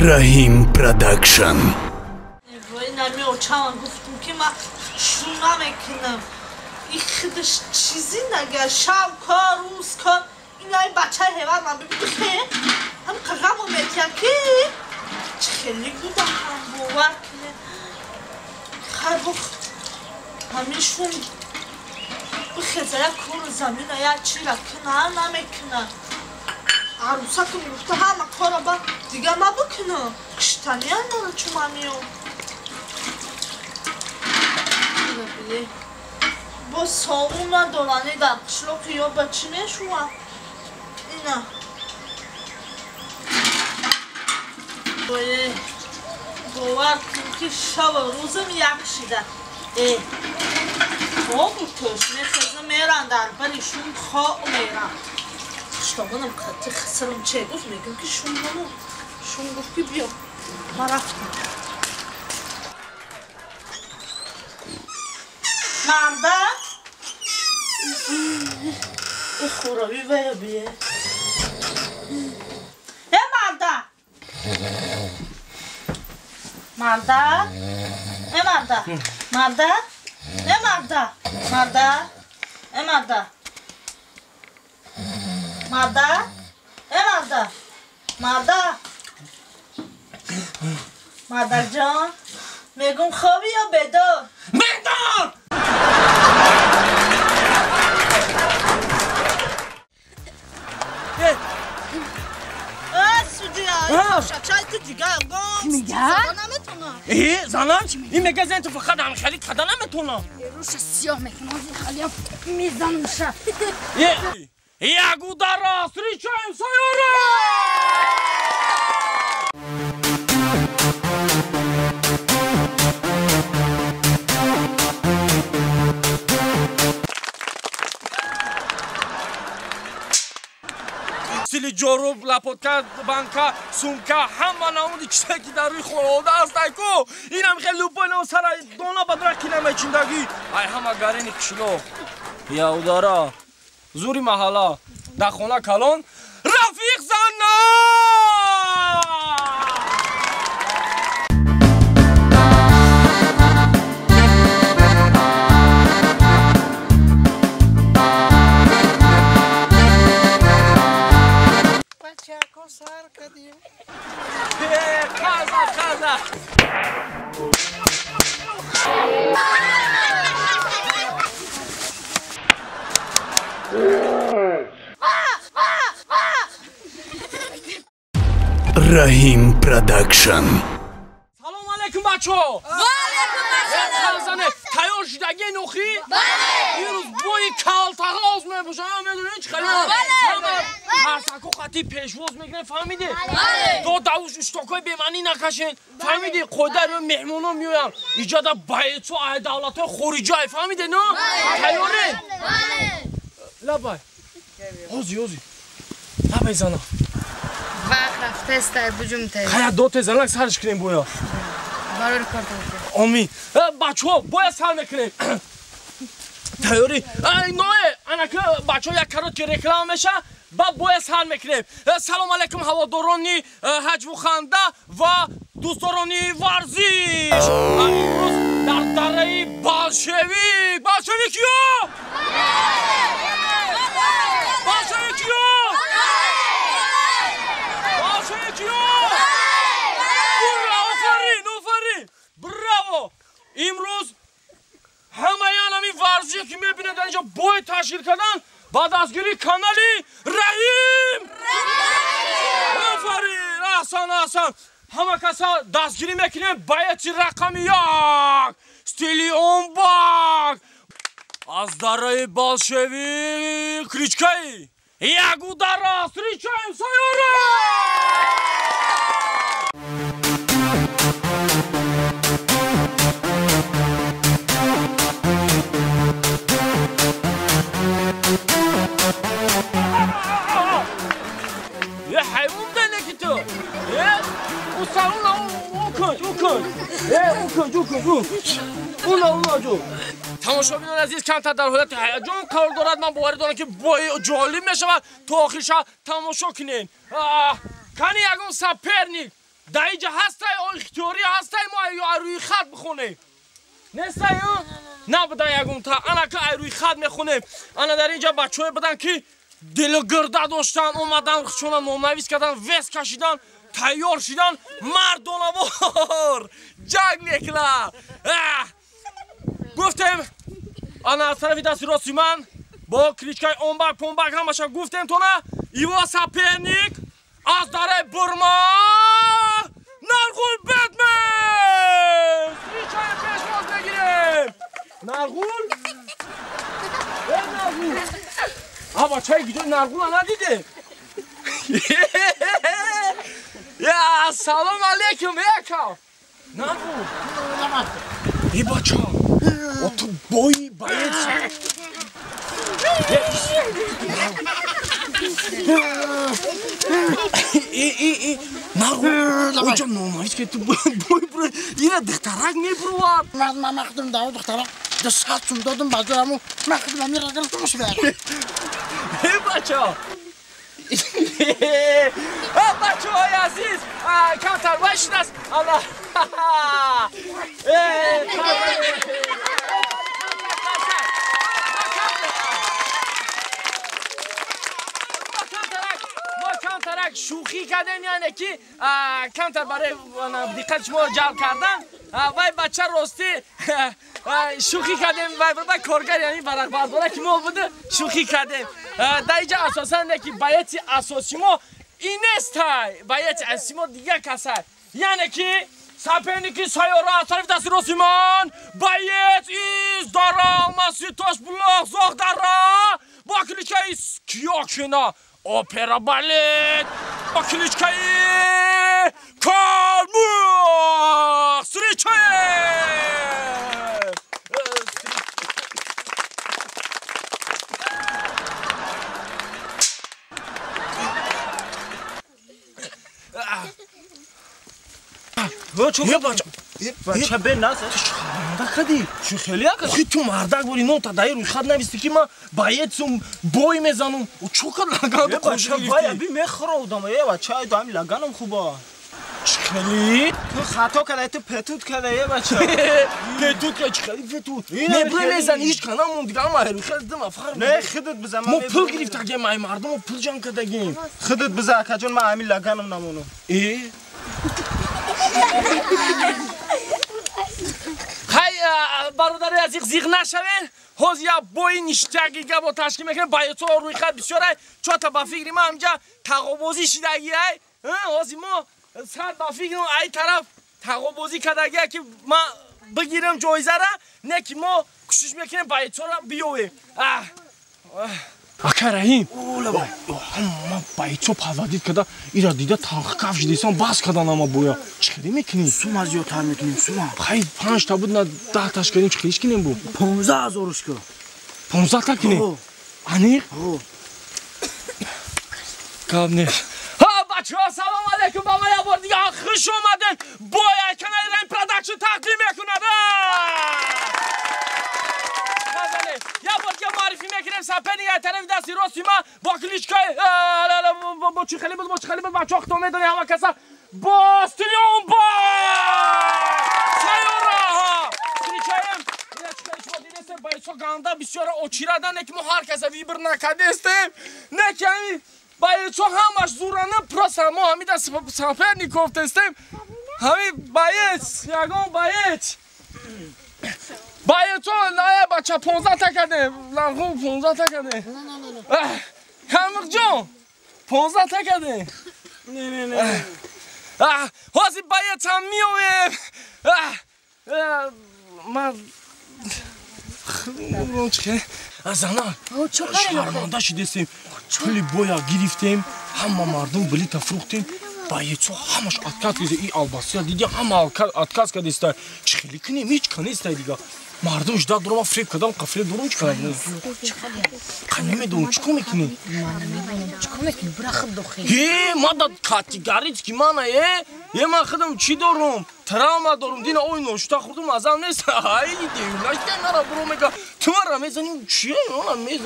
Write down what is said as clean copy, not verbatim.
Раҳим Продакшн. Намеочавам, гуфтум ки ман шу намекунам. И худаш чизи нага, шав кор, рӯз кор. Инаи бачаи ҳевар ман бибихе. Ҳам қағамо метиям ки чӣ хеле будам, ҳам бовар кунед. Хай бух ҳамин шум бихеза як кору замина як чира куна намекуна. Арӯсакам гуфта ҳама кора ба дига ма бикунам. Киштаниам мара чун ман меом. Бо совун надорани дар қишлоқи ё ба чӣ мешувам? Ина. Бовар кун ки шаву рӯзам як шида. Э, хобу тӯш мехезам мерам дар бари шум хоб мерам. Қишлоқонам қати хисрам че гуфт, мегӯм ки шум ману. Шум гуфт ки биё. Ман рафтам. Марда? И хурови вая бие. Э, марда! Марда? Э, марда! Марда? Э, марда! Марда? Э, марда! Марда? Э, марда! Марда! Мардаҷон, мегум хоби ё бедор? Бедор! Занам? Ин мега зан ту фақат ҳам хеле када наметонам. Руша сиёҳ мекунам, халиам мезанамша. Ягудара, встречаем Сайора! Сили ҷоруб, лапотка, банка, сумка, ҳама намуди чизе ки дар рӯи хонавода аст, айку. Инам хеле лупой нам сара дона ба дора кинаме чиндагӣ. Ай ҳама гарени қишлоқ. Яудара, зури маҳалла, дар хона калон, рафиқ занна! Қаза, қаза! Раҳим Продакшн. Салом алейкум, бачо! Ва алейкум ассалом! Тайёр шудагӣ нохӣ? Бале! Имрӯз бои калтаҳоз мебошам, медонед чӣ хеле? Бале! Қарсаку қати пешвоз мекунем, фаҳмидӣ? Бале! До давуш уштокҳои бемаънӣ накашен, фаҳмидӣ? Қоида рӯи меҳмонон меоянд. Иҷода баецо ай давлатҳои хориҷа, фаҳмидӣ, но? Тайёред? Бале! Лабай. Ҳози, ҳози. Лабай зана. Вақт рафтаст, буҷум тай. Хая доте занак сарш кунем боя. Барори кор кунем. Омин. Бачаҳо, боя сар мекунем. Тайёрӣ? Ное, анака бачаҳо як коротки реклама меша, ба боя сар мекунем. Салом алейкум ҳаводорони ҳаҷву ханда ва дӯстдорони варзиш. Имрӯз дар дараи Болшевик. Болшевик ё? Болшевик ё? Болшевик ё? Ура, офарин, офарин! Браво! Имрӯз ҳамаи ҳамин варзише ки мебинед дар инҷо бой ташкил кардан ба дастгирии канали Раҳим! Офарин! Аҳсан, аҳсан! Ҳама каса дастгирӣ мекунем боеци рақами як, стили онбак, аз дараи Болшевик кличкаи Ягудара, встречаем Сайора! Тамошобинони азиз, камтар дар ҳолати ҳаяҷон қарор дорад. Ман боварӣ дорам ки бои ҷолиб мешавад. То охирша тамошо кунем. Кани ягон соперник Дар инҷа ҳастай, ихтиёрӣ ҳастай, мо рӯи хат бихонем. Нестай, набуда ягонта. Анака ай рӯи хат мехонем. Ана дар инҷа бачаҳое буданд, ки дилгирда доштанд, омадан, худшона номнавис кардан, вес кашидан, тайёр шидан, мардонавор ҷанг мекунад. Гуфтем, ана аз тарафи дасти рости ман бо кличкаи Омбак Помбак ҳамаша гуфтем тона, его соперник аз дараи Бурма Нарғул Бэтмен! Встречаем, пешвоз мегирем! Нарғул? Э, Нарғул! А бачаи гиҷои Нарғула надидем? Я, салом алейкум, яка! Нарғул! Э, бача! О, ту бои боец! Нарғул, оҷа номавис ки ту бой буро, ина духтарак мебурвад. Ман мақдум даву духтарак, 200 сум додум ба ҷояму, ман худам амира гирифтам шуда. Э, бача! Э, бачаҳои азиз, камтар вай шудааст. Ана. Э, камтарак шӯхӣ кардем, яъне ки камтар барои диққати шуморо ҷалб кардан. Вай бача ростӣ шӯхӣ кардем, вай коргар, яъне варақбардора ки мо буда, шӯхӣ кардем. Дар инҷа асосан не ки боеци асоси мо ин нестай, боеци асоси мо дигар касай, яъне ки соперники сайёра аз тарафи дасти рости ман боец из дара Алмаси Тошбулоқ Зоғдара бо кличкаи Киёкшина опера балет бо кличкаи Калмух. Встречаем! Бача бе нас. Шарманда кадӣ. Чӣ хеле яка? Хи ту мардак бори нота даи рӯи хат нависти ки ман боецум бой мезанум. О чо кад лаган Э, бача вай аби мехӯродам. Э, бача ай ами лаганам хуба. Чӣ хеле? Ту хато кадай, ту петут кадай, э, бача. Петут ка чӣ хеле петут? Не бой мезани ҳеҷ ка намон дигар ама рӯи хат дим фарқ. Не, худат биза ман. Мо пул гирифтагем ай мардум, мо пул ҷамъ кардагем. Худат биза акаҷон, ман ами лаганам намонам. Э? Хай, бародари азиз, зиғ нашавен. Ҳозир як бои ништяги гапо ташкил мекунем. Боецҳо рӯи хат бисёрай. Чота ба фикри ман ҳамҷа тағобозӣ шидагиай. Ҳозир мо сад ба фикрам ай тараф тағобозӣ кардагия ки ман бигирам ҷоизара, не ки мо кӯшиш мекунем боецҳоро биёвем. Ака Раҳим, ҳама бойцо падвадид карда, ира дида талхкаф шидисан, бас кардан ҳама боя. Чӣ хеле мекунем? Сума зиёдтар мекунем, сума. Хай, 5 та буд, на 10 таш кардем, чӣ хелеш кунем бу? 15 ҳазорш ку. 15 та кунем? Аниқ? Гап нест. Ҳа, бачаҳо, салом алейкум, ба ман як бор дигар хуш омадед. Бой ай канали Раҳим Продакшн тақдим мекунад. Я бор дигар муаррифӣ мекунем соперник аз тарафи дасти рости ман бо кличкаи бо чӣ хеле буд, бо чӣ хеле буд, бачаҳо худтон медонед ҳама каса, бо Стилион Сайёра. Встречаем. Ина чӣ хеле шумо дидестем, бойцо ганда бисёра очирадан, не ки мо ҳар каса вибр накардестем, не ки ҳами бойцо ҳамаш зурана, просто мо ҳамида соперник кофтестем. Ҳами боец, ягон боец. Боецо, на бача 15 та кардем. Ларғу 15 та кардем. Камиқҷон, 15 та кардем. Не, не, не. Ҳозир боецам меоем. Ман зана шарманда шидестем. Пули боя гирифтем, ҳама мардум билета фурӯхтем. Боецо ҳамаш отказ кардеста. И албасия диди ҳама отказ кардеста. Чӣ хеле кунем? Ҳеҷ ка нестай дига. Мардум жда дорам, фреб кардам, қафреб дорам, чӣ кардам? Қа намедонам, чӣ кор мекунем? Чӣ кор мекунем? Бура худ дохил. Э, ман да категорически мана, э? Е, ман худам чӣ дорум? Травма дорум. Дина ой ношта хӯрдум, азам нест. Ай, девнашта мара буро мега. Ту мара мезанӣ, чӣ? Она мезанӣ.